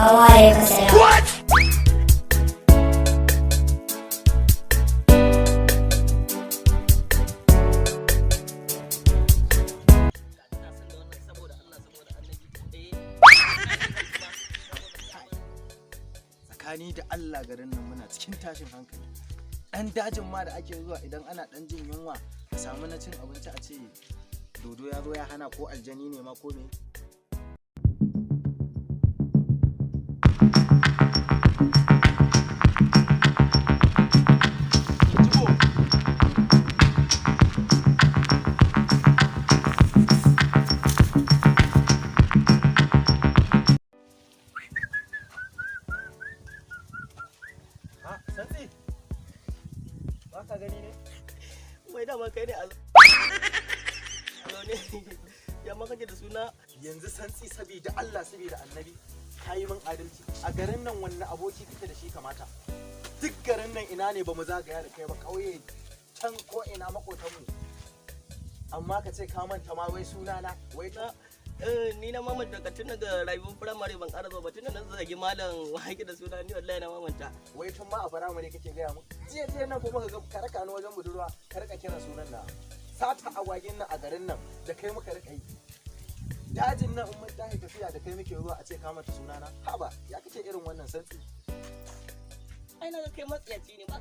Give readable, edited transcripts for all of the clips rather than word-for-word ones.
Wa alaikum salam. Ina son da wannan saboda Allah, saboda Annabi. Tsakani da Allah, garin nan muna cikin tashin hankali. Dan dajin ma da ake zuwa idan ana dan jin yunwa a samu na cin abinci, a ce dodo ya zo ya hana, ko aljani ne ma ko me. Ha, Santsi, ba ka gani ne? Wai dama kai ne a zaune, ya ma kake da suna? Yanzu Santsi, saboda Allah, saboda Annabi, ka yi min adalci. A garin nan wanne aboki kake da shi kamata? Duk garin nan ina ne ba mu zagaya da kai ba, ƙauye can ko ina makotanmu, amma ka ce ka manta ma wai suna na wai Na ni na mamanta daga tun daga rayuwar firamare ban ƙara zuwa ba, tun da na zagi malam wake da suna, ni wallahi na mamanta. Wai tun ma a firamare kake gaya mu. Jiya jiya nan kuma ka ga ka raka ni wajen budurwa, ka rika kiran sunan na. Sata agwagin nan a garin nan da kai muka rika yi, dajin nan in mun tashi tafiya da kai muke zuwa, a ce ka manta sunana? Haba, ya kace irin wannan, Santsi? Ai na ga kai matsiyaci ne ba.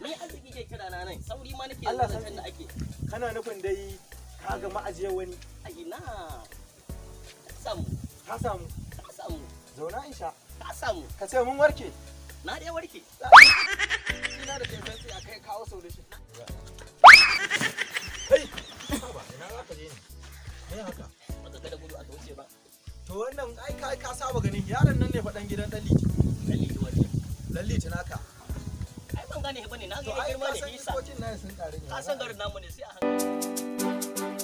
Ni arziki ke kira na nan, sauri ma nake Allah zuwa zancen da sarki. ake. Kana nufin dai ka ga ma'ajiyar wani? Ai ina ka samu. Ka samu. Ka samu. Zauna in sha. Ka samu. Ka ce mun warke. Na dai warke. Ina da kai, Santsi, a kai kawo solution. Kai, haba, ina za ka je ne? Me haka? Baka ga da gudu aka wuce ba? To wannan ai ka saba ganin yaron nan ne faɗan gidan ɗan Liti. Kalli ki wani. Ɗan Liti naka. Ai ban gane bane, na To ga ai girma ka ne san isa. iskokin nan sun ƙaru ne. Ka san garin namu ne sai a hankali.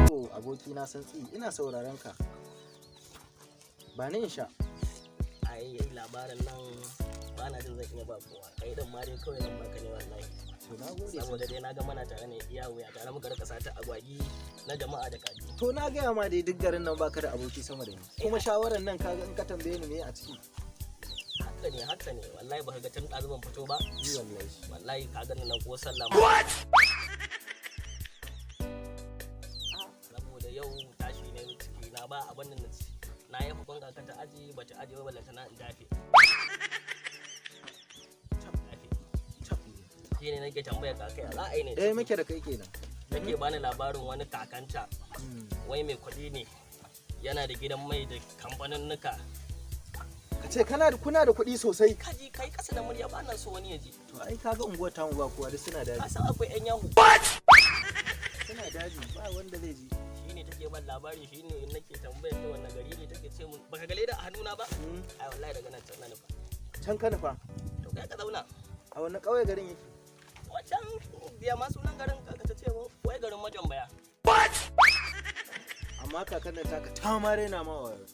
To aboki na Santsi, ina sauraron ka. Ba ni in sha. Ai labarin nan ba na jin zan iya ba kowa, kai din ma dai kawai zan baka ne wallahi. To na gode. Saboda Santsi. dai na ga mana tare ne iya wuya, tare muka rika sata agwagi na jama'a da kaji. To na gaya ma dai, duk garin nan baka da aboki sama da ni. Kuma shawaran nan kaga in ka tambaye ni me a ciki. Haka ne, haka ne, wallahi baka ga tun ɗazu ban fito ba? Yi wallahi. Wallahi ka gani nan ko sallah ma. Saboda yau tashi ne ciki na ba abin da na ci, na yi hukun kaka ta aji bata aji ba, ballanta na in dafe. Dafe. Shi ne nake tambaya kaka ya za a yi ne. Eh, muke da kai kenan. Take bani labarin wani kakanta wai mai kuɗi ne, yana da gidan mai da kamfaninnika. Ka ce kana da kuna da kuɗi sosai. Kaji kai kasa da murya, ba na so wani ya ji. To ai kaga unguwar tamu ba kowa, duk suna Ka daji. san akwai yan yahu. Suna daji, ba wanda zai ji. Shine take ban labari, shine nake tambayar ta wannan gari ne, take ce mun baka ga leda a hannuna ba? Ai wallahi daga nan can na nufa. Can ka nufa. To kai ka zauna. A wani ƙauye garin yake? Wancan biya ma sunan garin, kaka ta ce mun wai garin Majambaya. Amma kakan nan taka ta ma raina ma wayo.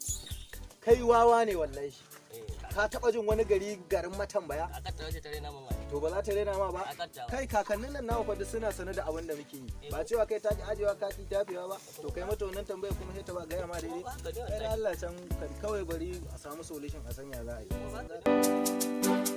Kai wawa ne wallahi. Eh. Ka taɓa jin wani gari garin Matambaya? Kakar ta wace ta raina mun wayo. To ba za ta raina ma ba? Kakar ta. Kai, kakannin nan namu fa duk suna sane da abin da muke yi. Ba cewa kai ta ki ajewa ka ki tafewa ba. To kai mata wannan tambayar kuma sai ta ba gaya ma daidai. Haka ne Kai da wallahi. Allah can kawai bari a samu solution, a sanya za a yi. Haka ne.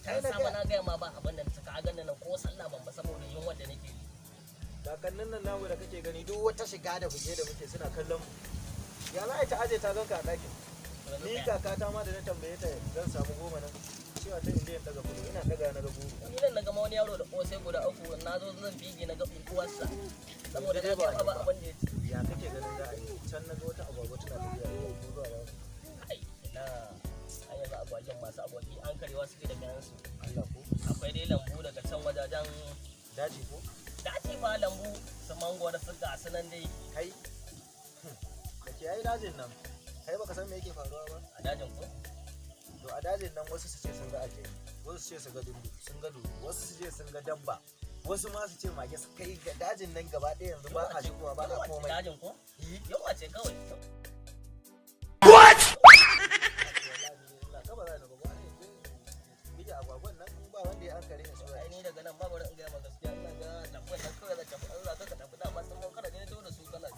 Tun sama na gaya ma ba abin da ta ka ganin nan ko sallah ban ba saboda yunwa da nake ji. Kakannin nan namu da kake gani duk wata shiga da fice da muke suna kallon mu. Ya za a yi ta aje ta ganka a ɗakin? Ni kakata ma da na tambaye ta zan samu 10 nan, cewa ta inda in daga kudu, ina daga na ga goro. Ni nan na gama wani yaro da kosai guda 3, na zo zan bige na ga uwarsa. Saboda na Dai ga ba ba abin da ya ci. Ya kake ganin za a yi? Can na ga wata agwagwa tana tafiya ko zuwa ba. Kai, ina an yanzu agwagin masu agwagi an karewa suke da kayansu. Allah ko? Akwai dai lambu daga can wajajen Daji ko? Daji ba lambu su mangwaro su ga su nan dai. Kai? Da ke ai dajin nan. Kai baka san me yake faruwa ba? A dajin ko? To a dajin nan wasu su ce sun ga aljani, wasu su ce sun ga dundu, sun ga dudu, wasu su ce sun ga dabba, wasu ma su ce mage su kai ga dajin nan gaba ɗaya yanzu ba a shigowa ba a komai. Dajin ko? Yunwa ce kawai. What? Ai ni daga nan ba bari in gaya ma gaskiya, ina ga lambun nan kawai zan tafi, Allah ka tafi dama sun mun kada ne na taho da su kala.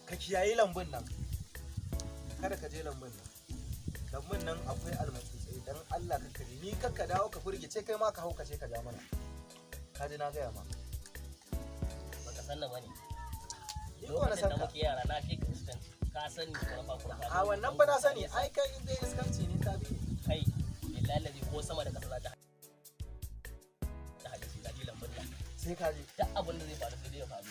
Ka kiyayi lambun nan. Kada ka je lambun nan. Lambun nan akwai almatsutsai, dan Allah ka kare ni kakka dawo ka furgice kai ma ka haukace ka ja mana. Ka ji na gaya ma. Baka san na bane. Ni ko na Lokacin san da ka. muke yara na fi ka iskanci. Ka sani kurfa kurfa. A wannan ba na sani, ai kai in dai iskanci ne ka bi. Kai, billahi ko sama da kasa za ta haɗe shi zaji lambun nan. Sai ka je. Duk abin da zai faru sai dai ya faru.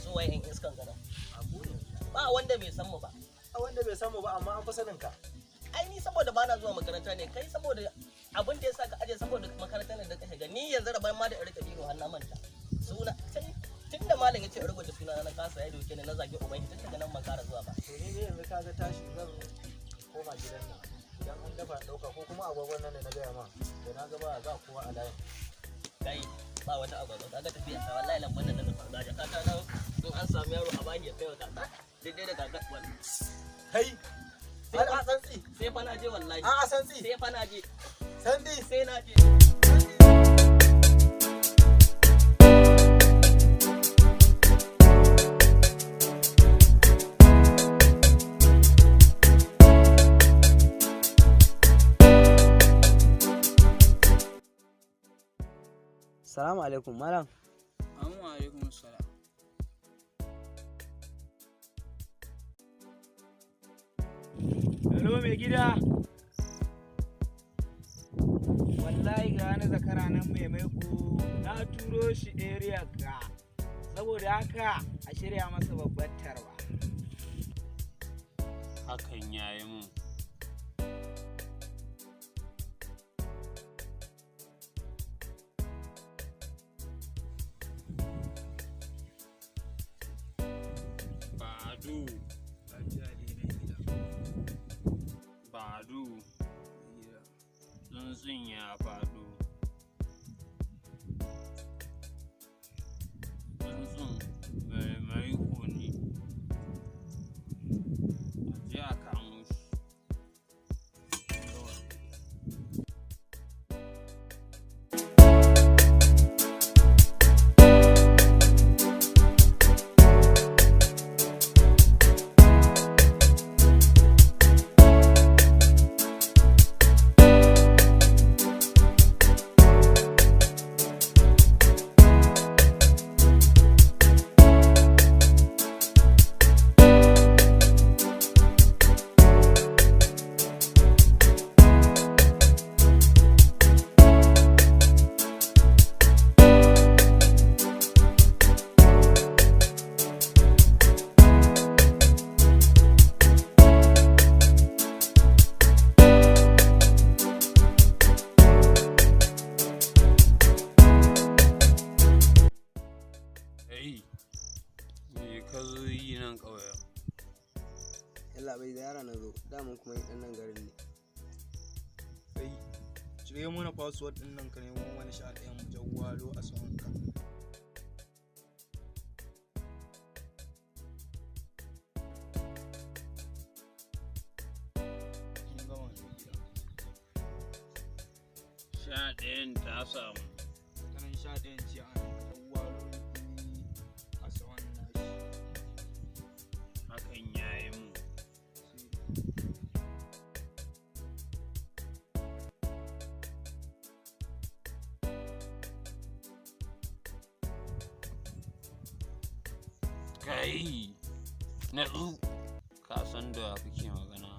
Su waye yan iskan gana? Abu ne. Ba wanda bai san mu ba. A wanda bai san mu ba amma an fi sanin ka. Ai ni saboda bana zuwa makaranta ne, kai saboda abin da ya sa ka aje saboda makarantar da ka shiga. Ni yanzu rabon ma da in rike biro har na manta. Suna tun da malam ya ce in rubuta suna na kasa ya doke ni na zage uban tun daga nan ban kara zuwa ba. To ni ne yanzu ka ga tashi zan koma gidan nan. Idan an dafa in ɗauka ko kuma agwagwan nan da na gaya ma da na ga ba za kowa a layin. Kai ba wata agwagwa kaga tafiya ta wallahi lambun nan da na farga jaka ta nan in an samu yaro a bani ya kai wa kaka daidai da kaka wallahi. Kai Sai a santsi. Sai fa na je wallahi. A santsi. Sai fa na je. Sandi. Sai na je. Salamu alaikum malam. Amin wa alaikum salam. Hello mai gida. Wallahi ga wani zakara nan mai maiko na turo shi area ka. Saboda haka a shirya masa babbar tarba. Hakan yayi mun. Badu. Badu. Tsuntsun ya faɗo. Tsuntsun mai maiko ne. A je a kamo shi. Hey, me ka zo yi nan ƙauyen? Yalla bai ziyara na zo, daman kuma ni ɗan nan garin ne. Kai, cire mana password ɗin nan ka nemo mana 11 mu jawwalo a sahunka. Mun gama mai gida. 11 ta samu. Kanan 11 ce a nan ka jawwalo a sahun nashi. Hakan yayi mun. Sai Kai, natsu, ka san da wa kake magana.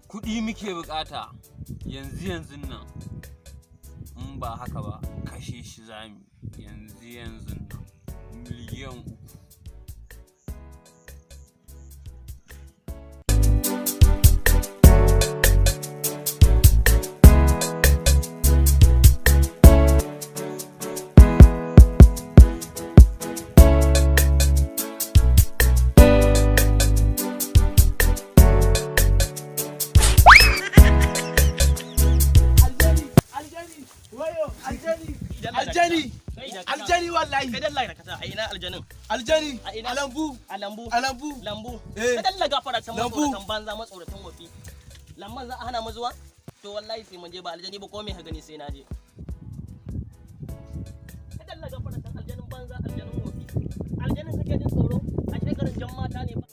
Kuɗi muke bukata yanzu yanzun nan. In ba haka ba, kashe shi zami yanzu yanzun nan. 3 miliyan. Aljani, aljani, wayo, aljani, aljani, aljani wallahi. Kai dalla ka ta a ina aljanin? Aljani, A ina? a lambu, A lambu. A lambu. Lambu. Eh. Ka dalla gafara can. Lambu. Matsoratan banza, matsoratan wofi. Lamban za a hana mu zuwa? To wallahi sai mun je, ba aljani ba ko me ka gani sai na je. Ka dalla gafara can, aljanin banza, aljanin wofi. Aljanin kake jin tsoro? A shekarun jan mata ne ba.